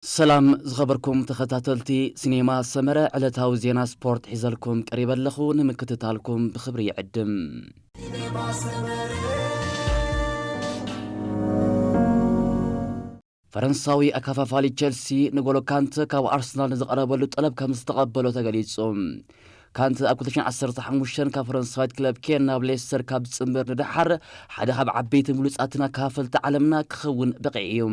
ሰላም ዝኸበርኩም ተኸታተልቲ ሲኔማ ሰመረ፣ ዕለታዊ ዜና ስፖርት ሒዘልኩም ቀሪበ ኣለኹ። ንምክትታልኩም ብኽብሪ ይዕድም። ፈረንሳዊ ኣከፋፋሊ ቸልሲ ንጎሎ ካንተ ካብ ኣርሰናል ንዝቐረበሉ ጠለብ ከም ዝተቐበሎ ተገሊጹ። ካንተ ኣብ ክልተ ሽሕን ዓሰርተ ሓሙሽተን ካብ ፈረንሳዊት ክለብ ኬን ናብ ሌስተር ካብ ዝጽንበር ንደሓር ሓደ ካብ ዓበይቲ ብሉጻትን ኣከፋፈልቲ ዓለምና ክኸውን በቒዑ እዩ።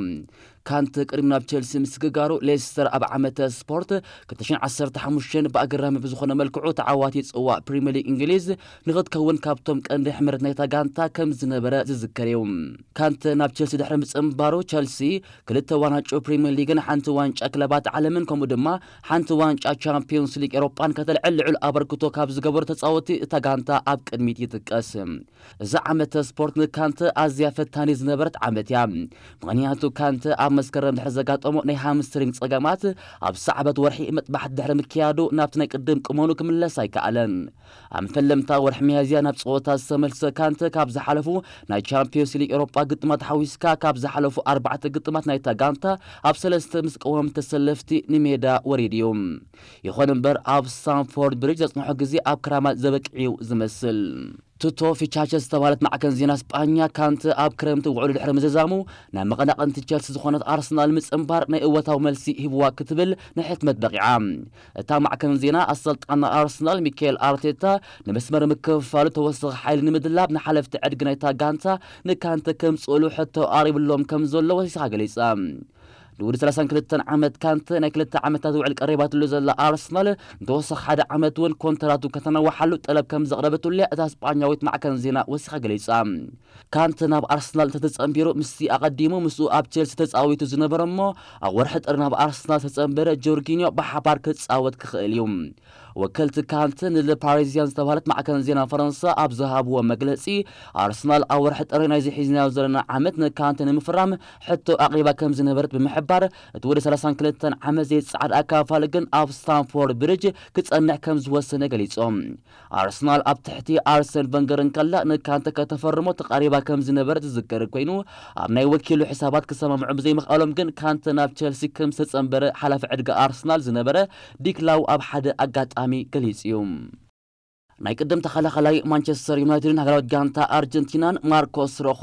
ካንተ ቅድሚ ናብ ቸልሲ ምስግጋሩ ሌስተር ኣብ ዓመተ ስፖርት ክልተ ሽሕን ዓሰርተ ሓሙሽተን ብኣገራሚ ብዝኾነ መልክዑ ተዓዋቲ ጽዋእ ፕሪምየር ሊግ እንግሊዝ ንኽትከውን ካብቶም ቀንዲ ሕመረት ናይታ ጋንታ ከም ዝነበረ ዝዝከር እዩ። ካንተ ናብ ቸልሲ ድሕሪ ምጽንባሩ ቸልሲ ክልተ ዋንጫ ፕሪምየር ሊግን ሓንቲ ዋንጫ ክለባት ዓለምን ከምኡ ድማ ሓንቲ ዋንጫ ቻምፒዮንስ ሊግ ኤሮጳን ከተልዕል ልዑል ኣበርክቶ ካብ ዝገበሩ ተጻወቲ እታ ጋንታ ኣብ ቅድሚት ይጥቀስ። እዛ ዓመተ ስፖርት ንካንተ ኣዝያ ፈታኒ ዝነበረት ዓመት እያ። ምኽንያቱ ካንተ ኣብ መስከረም ድሕሪ ዘጋጠሞ ናይ ሃምስትሪንግ ጸገማት ኣብ ሰዓበት ወርሒ መጥባሕቲ ድሕሪ ምክያዱ ናብቲ ናይ ቅድም ቅመኑ ክምለስ ኣይከኣለን። ኣብ መፈለምታ ወርሒ ሚያዝያ ናብ ጸወታ ዝተመልሰ ካንተ ካብ ዝሓለፉ ናይ ቻምፒዮንስ ሊግ ኤሮጳ ግጥማት ሓዊስካ ካብ ዝሓለፉ ኣርባዕተ ግጥማት ናይታ ጋንታ ኣብ ሰለስተ ምስ ቀወምቲ ተሰለፍቲ ንሜዳ ወሪዱ እዩ። ይኹን እምበር ኣብ ስታንፎርድ ብሪጅ ዘጽንሖ ግዜ ኣብ ክራማት ዘበቅዕ'ዩ ዝመስል። ቱቶ ፊቻቸ ዝተባህለት ማዕከን ዜና ስጳኛ ካንተ ኣብ ክረምቲ ውዕሉ ድሕሪ ምዝዛሙ ናብ መቐናቕንቲ ቸልሲ ዝኾነት ኣርሰናል ምጽንባር ናይ እወታዊ መልሲ ሂብዋ ክትብል ንሕትመት በቒዓ። እታ ማዕከን ዜና ኣሰልጣኒ ኣርሰናል ሚካኤል ኣርቴታ ንመስመር ምክፍፋሉ ተወሳኺ ሓይሊ ንምድላብ ንሓለፍቲ ዕድጊ ናይታ ጋንታ ንካንተ ከምጽእሉ ሕቶ ኣቕሪብሎም ከም ዘሎ ወሲኻ ገሊጻ። ንውዲ ሰላሳን ክልተን ዓመት ካንተ ናይ ክልተ ዓመታት ውዕል ቀሪባትሉ ዘላ ኣርሰናል ንተወሳኺ ሓደ ዓመት እውን ኮንትራቱ ከተናውሓሉ ጠለብ ከም ዘቕረበትሉ እያ እታ ስጳኛዊት ማዕከን ዜና ወሲኻ ገሊጻ። ካንተ ናብ ኣርሰናል እንተተጸንቢሩ ምስቲ ኣቐዲሙ ምስኡ ኣብ ቸልሲ ተጻዊቱ ዝነበረ እሞ ኣብ ወርሒ ጥሪ ናብ ኣርሰናል ዝተጸንበረ ጆርጊኒዮ ብሓባር ክጻወት ክኽእል እዩ። ወከልቲ ካንተ ንለ ፓሪዚያን ዝተባህለት ማዕከን ዜና ፈረንሳ ኣብ ዝሃብዎ መግለጺ ኣርሰናል ኣብ ወርሒ ጥሪ ናይዚ ሒዝናዮ ዘለና ዓመት ንካንተ ንምፍራም ሕቶ ኣቕሪባ ከም ዝነበረት ብምሕባር እቲ ወዲ ሰላሳን ክልተን ዓመት ዘይጸዓድ ኣካፋሊ ግን ኣብ ስታንፎርድ ብሪጅ ክጸንሕ ከም ዝወሰነ ገሊጾም። ኣርሰናል ኣብ ትሕቲ ኣርሰን ቨንገር እንከላ ንካንተ ከተፈርሞ ተቓሪባ ከም ዝነበረት ዝዝከር ኮይኑ ኣብ ናይ ወኪሉ ሕሳባት ክሰማምዑ ብዘይምኽኣሎም ግን ካንተ ናብ ቸልሲ ከም ዝተጸንበረ ሓላፊ ዕድጋ ኣርሰናል ዝነበረ ዲክላው ኣብ ሓደ ኣጋጣሚ ገሊጹ እዩ። ናይ ቅድም ተኸላኸላይ ማንቸስተር ዩናይትድን ሃገራዊት ጋንታ ኣርጀንቲናን ማርኮስ ሮኾ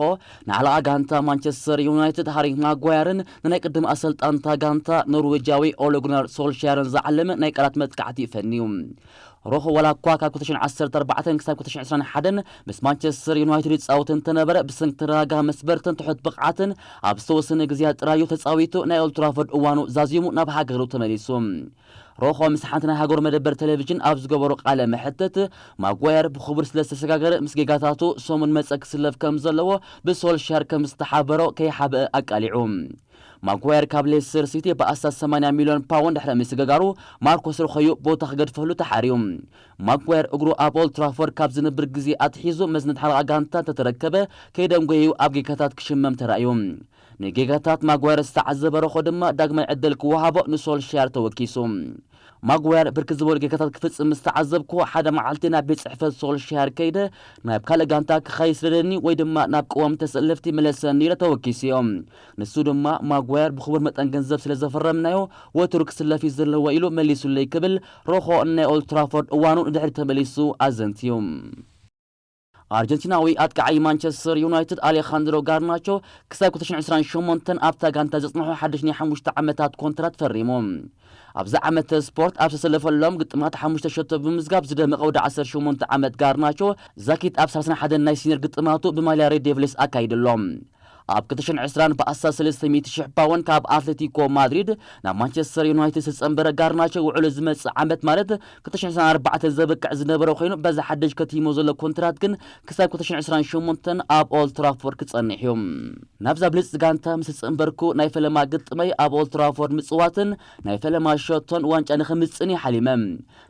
ንዓለቓ ጋንታ ማንቸስተር ዩናይትድ ሃሪ ማጓየርን ንናይ ቅድም ኣሰልጣንታ ጋንታ ኖርዌጃዊ ኦለ ጉናር ሶልሻየርን ዝዓለመ ናይ ቃላት መጥቃዕቲ ፈንዩ። ሮኾ ዋላ እኳ ካብ ክልተ ሽሕን ዓሰርተ ኣርባዕተን ክሳብ ክልተ ሽሕን ዕስራን ሓደን ምስ ማንቸስተር ዩናይትድ ይጻወት እንተነበረ ብሰንኪ ተደጋጋሚ መስበርትን ትሑት ብቕዓትን ኣብ ዝተወሰነ ግዜያት ጥራዩ ተጻዊቱ ናይ ኦልትራፎርድ እዋኑ ዛዚሙ ናብ ሃገሩ ተመሊሱ። ሮኾ ምስ ሓንቲ ናይ ሃገሩ መደበር ቴሌቪዥን ኣብ ዝገበሮ ቃለ መሕትት ማጓየር ብኽቡር ስለ ዝተሰጋገረ ምስ ጌጋታቱ ሰሙን መጸ ክስለፍ ከም ዘለዎ ብሶልሻር ከም ዝተሓበሮ ከይሓበአ ኣቃሊዑ። ማጓየር ካብ ሌስተር ሲቲ ብኣስታት ሰማንያ ሚልዮን ፓውንድ ድሕሪ ምስግጋሩ ማርኮስ ሮኾዩ ቦታ ክገድፈሉ ተሓርዩ። ማጓየር እግሩ ኣብ ኦልትራፎርድ ካብ ዝንብር ግዜ ኣትሒዙ መዝነት ሓለቓ ጋንታ እንተተረከበ ከይደንጎየዩ ኣብ ጌጋታት ክሽመም ተራእዩ። ንጌጋታት ማጓየር ዝተዓዘበ ሮኾ ድማ ዳግማይ ዕድል ክወሃቦ ንሶልሻየር ተወኪሱ። ማጓየር ብርክት ዝበሉ ጌጋታት ክፍጽም ምስ ተዓዘብኩ ሓደ መዓልቲ ናብ ቤት ጽሕፈት ሶልሻየር ከይደ ናብ ካልእ ጋንታ ክኸይድ ስደደኒ ወይ ድማ ናብ ቅዋም ተሰለፍቲ ምለሰኒ ኢለ ተወኪሱ እዮም። ንሱ ድማ ማጓየር ብኽቡር መጠን ገንዘብ ስለ ዘፈረምናዮ ወትሩ ክስለፍ እዩ ዘለዎ ኢሉ መሊሱለይ ክብል ሮኾ ናይ ኦልትራፎርድ እዋኑ ንድሕሪት ተመሊሱ ኣዘንትዩ። ኣርጀንቲናዊ ኣጥቃዓይ ማንቸስተር ዩናይትድ ኣሌኻንድሮ ጋርናቾ ክሳብ ክልተ ሽሕን ዕስራን ሸሞንተን ኣብታ ጋንታ ዘጽንሖ ሓድሽ ናይ ሓሙሽተ ዓመታት ኮንትራት ፈሪሙ። ኣብዚ ዓመተ ስፖርት ኣብ ዝተሰለፈሎም ግጥማት ሓሙሽተ ሸቶ ብምዝጋብ ዝደመቐ ወዲ ዓሰርተ ሸሞንተ ዓመት ጋርናቾ ዛኪት ኣብ ሰላሳን ሓደን ናይ ሲኒየር ግጥማቱ ብማልያ ሬድ ዴቪልስ ኣካይዱ ኣሎ። ኣብ ክልተ ሽሕን ዕስራን ብኣስታት ሰለስተ ሚእቲ ሽሕ ፓውንድ ካብ ኣትሌቲኮ ማድሪድ ናብ ማንቸስተር ዩናይትድ ዝተጸንበረ ጋርናቾ ውዕሉ ዝመጽእ ዓመት ማለት ክልተ ሽሕን ዕስራን ኣርባዕተን ዘበቅዕ ዝነበረ ኮይኑ በዚ ሓድሽ ከቲሞ ዘሎ ኮንትራት ግን ክሳብ ክልተ ሽሕን ዕስራን ሸሞንተን ኣብ ኦልትራፎርድ ክጸንሕ እዩ። ናብዛ ብልጽቲ ጋንታ ምስ ተጸንበርኩ ናይ ፈለማ ግጥመይ ኣብ ኦልትራፎርድ ምጽዋትን ናይ ፈለማ ሸቶን ዋንጫ ንኽምጽእን እየ ሓሊመ።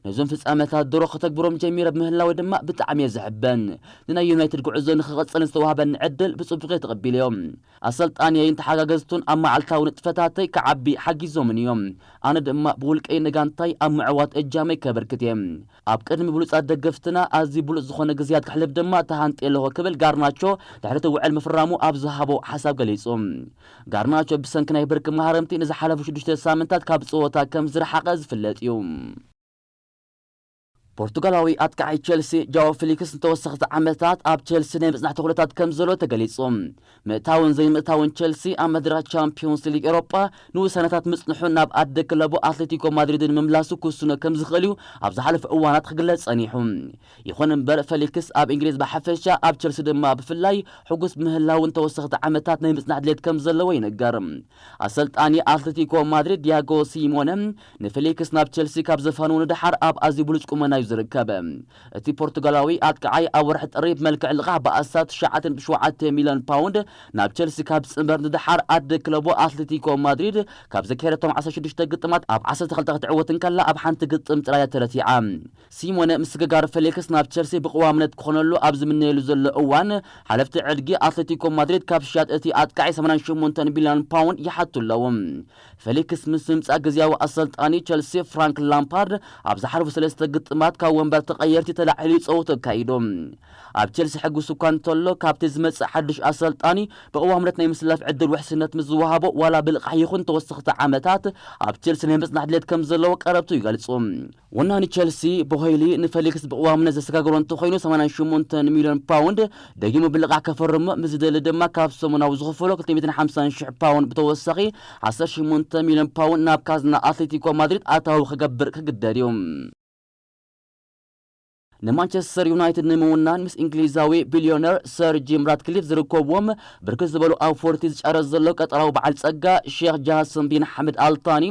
ነዞም ፍጻመታት ድሮ ከተግብሮም ጀሚረ ብምህላወይ ድማ ብጣዕሚ እየ ዝሕበን። ንናይ ዩናይትድ ጉዕዞ ንኽቕጽል ዝተዋህበኒ ዕድል ብጽቡቕ እየ ተቐቢለዮ። ኣሰልጣንየይን ተሓጋገዝቱን ኣብ መዓልታዊ ንጥፈታተይ ክዓቢ ሓጊዞምን እዮም። ኣነ ድማ ብውልቀይ ንጋንታይ ኣብ ምዕዋት እጃመይ ከበርክት እየ። ኣብ ቅድሚ ብሉጻት ደገፍትና ኣዝዩ ብሉጽ ዝኾነ ግዜያት ከሕልፍ ድማ ተሃንጥየ ኣለኹ ክብል ጋርናቾ ድሕሪ እቲ ውዕል ምፍራሙ ኣብ ዝሃቦ ሓሳብ ገሊጹ። ጋርናቾ ብሰንኪ ናይ ብርኪ ማህረምቲ ንዝሓለፉ ሽዱሽተ ሳምንታት ካብ ጸወታ ከም ዝረሓቐ ዝፍለጥ እዩ። ፖርቱጋላዊ ኣጥቃዓይ ቸልሲ ጃኦ ፊሊክስ ንተወሰኽቲ ዓመታት ኣብ ቸልሲ ናይ ምጽናሕ ተኽእሎታት ከም ዘሎ ተገሊጹ። ምእታውን ዘይምእታውን ቸልሲ ኣብ መድረኽ ቻምፒዮንስ ሊግ ኤውሮጳ ንውሳነታት ምጽንሑ ናብ ኣደ ክለቡ ኣትሌቲኮ ማድሪድ ንምምላሱ ክውስኖ ከም ዝኽእል እዩ ኣብ ዝሓለፈ እዋናት ክግለጽ ጸኒሑ። ይኹን እምበር ፌሊክስ ኣብ እንግሊዝ ብሓፈሻ ኣብ ቸልሲ ድማ ብፍላይ ሕጉስ ብምህላውን ተወሰኽቲ ዓመታት ናይ ምጽናሕ ድሌት ከም ዘለዎ ይንገር። ኣሰልጣኒ ኣትሌቲኮ ማድሪድ ዲያጎ ሲሞነ ንፌሊክስ ናብ ቸልሲ ካብ ዘፋንዎ ንደሓር ኣብ ኣዝዩ ብሉጽ ቁመና እዩ ዝርከብ። እቲ ፖርቱጋላዊ ኣጥቃዓይ ኣብ ወርሒ ጥሪ ብመልክዕ ልቓሕ ብኣስታት ትሽዓተ ነጥቢ ሸውዓተ ሚልዮን ፓውንድ ናብ ቸልሲ ካብ ዝጽንበር ንደሓር ኣደ ክለቡ ኣትሌቲኮ ማድሪድ ካብ ዘካየደቶም ዓሰርተ ሽዱሽተ ግጥማት ኣብ ዓሰርተ ክልተ ክትዕወት እንከላ ኣብ ሓንቲ ግጥም ጥራይ እያ ተረቲዓ። ሲሞነ ምስግጋር ፌሊክስ ናብ ቸልሲ ብቕዋምነት ክኾነሉ ኣብ ዝምነየሉ ዘሎ እዋን ሓለፍቲ ዕድጊ ኣትሌቲኮ ማድሪድ ካብ ሽያጥ እቲ ኣጥቃዓይ ሰማንያን ሸሞንተን ቢልዮን ፓውንድ ይሓቱ ኣለዉ። ፌሊክስ ምስ ምምጻእ ግዝያዊ ኣሰልጣኒ ቸልሲ ፍራንክ ላምፓርድ ኣብ ዝሓለፉ ሰለስተ ግጥማት ካብ ወንበር ተቐየርቲ ተላዒሉ እዩ ጸወቱ ኣካይዱ። ኣብ ቸልሲ ሕጉስ እኳ እንተሎ ካብቲ ዝመጽእ ሓድሽ ኣሰልጣኒ ብቕዋምነት ናይ ምስላፍ ዕድል ውሕስነት ምስ ዝወሃቦ ዋላ ብልቓሕ ይኹን ተወሰኽቲ ዓመታት ኣብ ቸልሲ ናይ ምጽናሕ ድሌት ከም ዘለዎ ቀረብቱ ይገልጹ። ወናኒ ቸልሲ ቦሄሊ ንፌሊክስ ብቕዋምነት ዘሰጋግሮ እንተኾይኑ ሰማንያን ሸሞንተን ሚልዮን ፓውንድ ደጊሙ ብልቓሕ ከፈርሞ ምስ ዝደሊ ድማ ካብ ሰሙናዊ ዝኽፈሎ ክልተ ሚእትን ሓምሳን ሽሕ ፓውንድ ብተወሳኺ ዓሰርተ ሸሞንተ ሚልዮን ፓውንድ ናብ ካዝና ኣትሌቲኮ ማድሪድ ኣታዊ ክገብር ክግደድ እዩ። ንማንቸስተር ዩናይትድ ንምውናን ምስ እንግሊዛዊ ቢልዮነር ሰር ጂም ራትክሊፍ ዝርከብዎም ብርክት ዝበሉ ኣብ ፎርቲ ዝጫረ ዘሎ ቀጠራዊ በዓል ጸጋ ሼክ ጃስም ቢን ሓመድ ኣልታኒ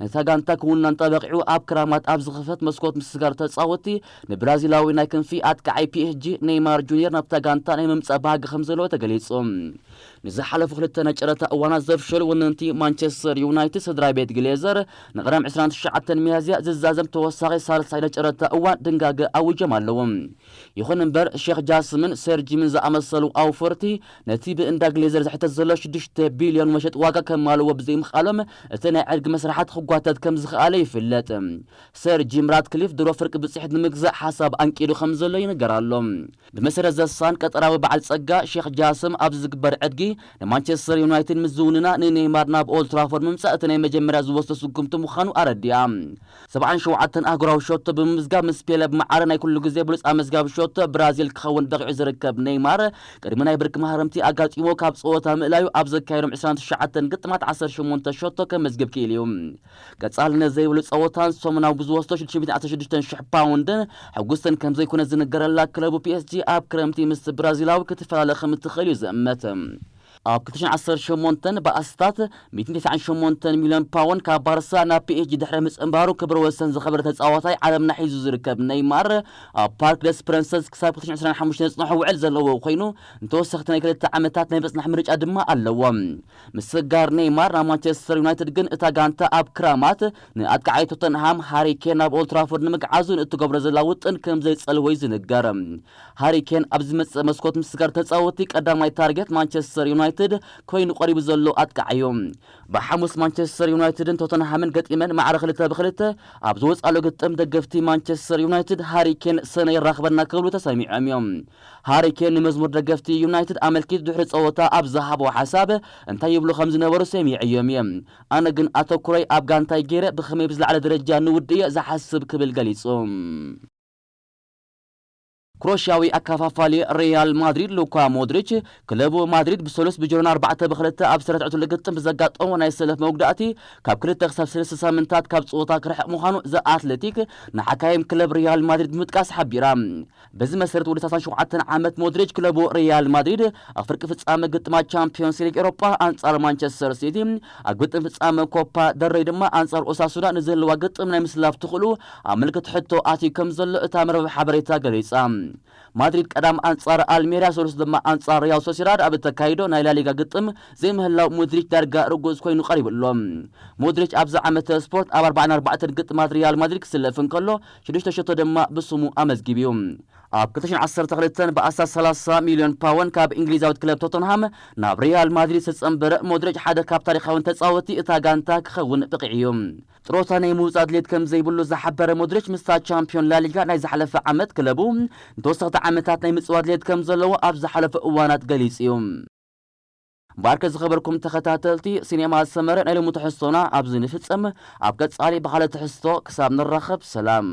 ነታ ጋንታ ክውናን ጠበቂዑ ኣብ ክራማት ኣብ ዝኽፈት መስኮት ምስጋር ተጻወቲ ንብራዚላዊ ናይ ክንፊ ኣጥቃዓይ ፒኤስጂ ኔይማር ጁኒየር ናብታ ጋንታ ናይ ምምጻእ ባህጊ ከም ዘለዎ ተገሊጹ። ንዝሓለፉ ክልተ ናይ ጨረታ እዋናት ዘፍሸሉ ወነንቲ ማንቸስተር ዩናይትድ ስድራ ቤት ግሌዘር ንቐዳም ዕስራን ትሽዓተን ሚያዝያ ዝዛዘም ተወሳኺ ሳልሳይ ናይ ጨረታ እዋን ድንጋገ ኣዊጆም ኣለዉ። ይኹን እምበር ሼክ ጃስምን ሴር ጂምን ዝኣመሰሉ ኣውፈርቲ ነቲ ብእንዳ ግሌዘር ዝሕተት ዘሎ ሽዱሽተ ቢልዮን መሸጢ ዋጋ ከማልዎ ብዘይምኽኣሎም እቲ ናይ ዕድጊ መስርሓት ክጓተት ከም ዝኸኣለ ይፍለጥ። ሰር ጂም ራትክሊፍ ድሮ ፍርቂ ብጽሒት ንምግዛእ ሓሳብ ኣንቂዱ ከም ዘሎ ይንገር ኣሎ። ብመሰረት ዘሳን ቀጠራዊ በዓል ጸጋ ሼክ ጃስም ኣብዚ ዝግበር ዕድጊ ንማንቸስተር ዩናይትድ ምስ ዝውንና ንኔይማር ናብ ኦልትራፎርድ ምምጻእ እቲ ናይ መጀመርያ ዝወስዶ ስጉምቲ ምዃኑ ኣረዲኣ። ሰብዓን ሸውዓተን ኣህጉራዊ ሸቶ ብምምዝጋብ ምስ ፔለ ብማዕረ ናይ ኩሉ ግዜ ብሉጽ ኣመዝጋቢ ሸቶ ብራዚል ክኸውን በቒዑ ዝርከብ ኔይማር ቅድሚ ናይ ብርኪ ማህረምቲ ኣጋጢሞ ካብ ጸወታ ምእላዩ ኣብ ዘካየዶም ዕስራን ትሽዓተን ግጥማት ዓሰርተ ሸሞንተ ሸቶ ከመዝግብ ክኢሉ እዩ። ቀጻልነት ዘይብሉ ጸወታን ሰሙናዊ ብዝወስዶ ሽዱሽተ ሚእትን ዓሰርተ ሽዱሽተ ሽሕ ፓውንድን ሕጉስትን ከም ዘይኮነ ዝንገረላ ክለቡ ፒኤስጂ ኣብ ክረምቲ ምስ ብራዚላዊ ክትፈላለ ከም እትኽእል እዩ ዝእመት። ኣብ ክልተ ሽሕን ዓሰርተ ሸሞንተን ብኣስታት ሚእትን ተስዓን ሸሞንተን ሚልዮን ፓውንድ ካብ ባርሳ ናብ ፒኤስጂ ድሕሪ ምጽንባሩ ክብረ ወሰን ዝኸበረ ተጻዋታይ ዓለምና ሒዙ ዝርከብ ኔይማር ኣብ ፓርክ ደስ ፕረንሰስ ክሳብ ክልተ ሽሕን ዕስራን ሓሙሽተን ዝጽንሖ ውዕል ዘለዎ ኮይኑ ንተወሰኽቲ ናይ ክልተ ዓመታት ናይ ምጽናሕ ምርጫ ድማ ኣለዎ። ምስጋር ኔይማር ናብ ማንቸስተር ዩናይትድ ግን እታ ጋንታ ኣብ ክራማት ንኣጥቃዓይ ቶተንሃም ሃሪ ኬን ናብ ኦልትራፎርድ ንምግዓዙ ንእትገብሮ ዘላ ውጥን ከም ዘይጸልዎ እዩ ዝንገር። ሃሪ ኬን ኣብ ዝመጽእ መስኮት ምስጋር ተጻወቲ ቀዳማይ ታርጌት ማንቸስተር ዩናይትድ ኮይኑ ቀሪቡ ዘሎ ኣጥቃዓይ እዩ። ብሓሙስ ማንቸስተር ዩናይትድን ቶተንሃምን ገጢመን ማዕረ ክልተ ብክልተ ኣብ ዝወጻሉ ግጥም ደገፍቲ ማንቸስተር ዩናይትድ ሃሪ ኬን ሰነ ይራኽበና ክብሉ ተሰሚዖም እዮም። ሃሪ ኬን ንመዝሙር ደገፍቲ ዩናይትድ ኣመልኪቱ ድሕሪ ጸወታ ኣብ ዝሃቦ ሓሳብ እንታይ ይብሉ ከም ዝነበሩ ሰሚዐዮም እየ። ኣነ ግን ኣተኩሮይ ኣብ ጋንታይ ገይረ ብኸመይ ብዝለዓለ ደረጃ ንውድእ እየ ዝሓስብ ክብል ገሊጹ። ክሮሽያዊ ኣከፋፋሊ ሪያል ማድሪድ ሉካ ሞድሪች ክለቡ ማድሪድ ብሰሉስ ብጀርመን ኣርባዕተ ብክልተ ኣብ ዝተረትዐትሉ ግጥም ብዘጋጠሞ ናይ ሰለፍ መጉዳእቲ ካብ ክልተ ክሳብ ሰለስተ ሳምንታት ካብ ጸወታ ክርሕቕ ምዃኑ ዘ ኣትሌቲክ ንሓካይም ክለብ ሪያል ማድሪድ ብምጥቃስ ሓቢራ። በዚ መሰረት ወዲ ሰላሳን ሸውዓተን ዓመት ሞድሪች ክለቡ ሪያል ማድሪድ ኣብ ፍርቂ ፍጻመ ግጥማት ቻምፒዮንስ ሊግ ኤሮጳ ኣንጻር ማንቸስተር ሲቲ ኣብ ግጥም ፍጻመ ኮፓ ደረይ ድማ ኣንጻር ኦሳሱና ንዝህልዋ ግጥም ናይ ምስላፍ ትኽእሉ ኣብ ምልክት ሕቶ ኣትዩ ከም ዘሎ እታ መርበብ ሓበሬታ ገሊጻ። ማድሪድ ቀዳም ኣንጻር ኣልሜሪያ፣ ሰሉስ ድማ ኣንጻር ሪያል ሶሲዳድ ኣብ እተካይዶ ናይ ላሊጋ ግጥም ዘይምህላው ሞድሪች ዳርጋ ርጉጽ ኮይኑ ቀሪቡ ኣሎ። ሞድሪች ኣብዚ ዓመተ ስፖርት ኣብ ኣርባዓን ኣርባዕተን ግጥማት ሪያል ማድሪድ ክስለፍ እንከሎ ሽዱሽተ ሸቶ ድማ ብስሙ ኣመዝጊቡ እዩ። ኣብ ክልተ ሽሕን ዓሰርተ ክልተን ብኣስታት ሰላሳ ሚልዮን ፓውንድ ካብ እንግሊዛዊት ክለብ ቶተንሃም ናብ ሪያል ማድሪድ ዝተጸንበረ ሞድሪች ሓደ ካብ ታሪኻውን ተጻወቲ እታ ጋንታ ክኸውን ብቕዕ እዩ። ጥሮታ ናይ ምውጻእ ድሌት ከም ዘይብሉ ዝሓበረ ሞድሪች፣ ምስታ ቻምፒዮን ላሊጋ ናይ ዝሓለፈ ዓመት ክለቡ ንተወሰኽቲ ዓመታት ናይ ምጽዋት ድሌት ከም ዘለዎ ኣብ ዝሓለፈ እዋናት ገሊጹ እዩ። ባርከ ዝኸበርኩም ተኸታተልቲ ሲኔማ ሰመረ፣ ናይ ሎሚ ትሕዝቶና ኣብዚ ንፍጽም። ኣብ ቀጻሊ ብኻልእ ትሕዝቶ ክሳብ ንራኸብ ሰላም።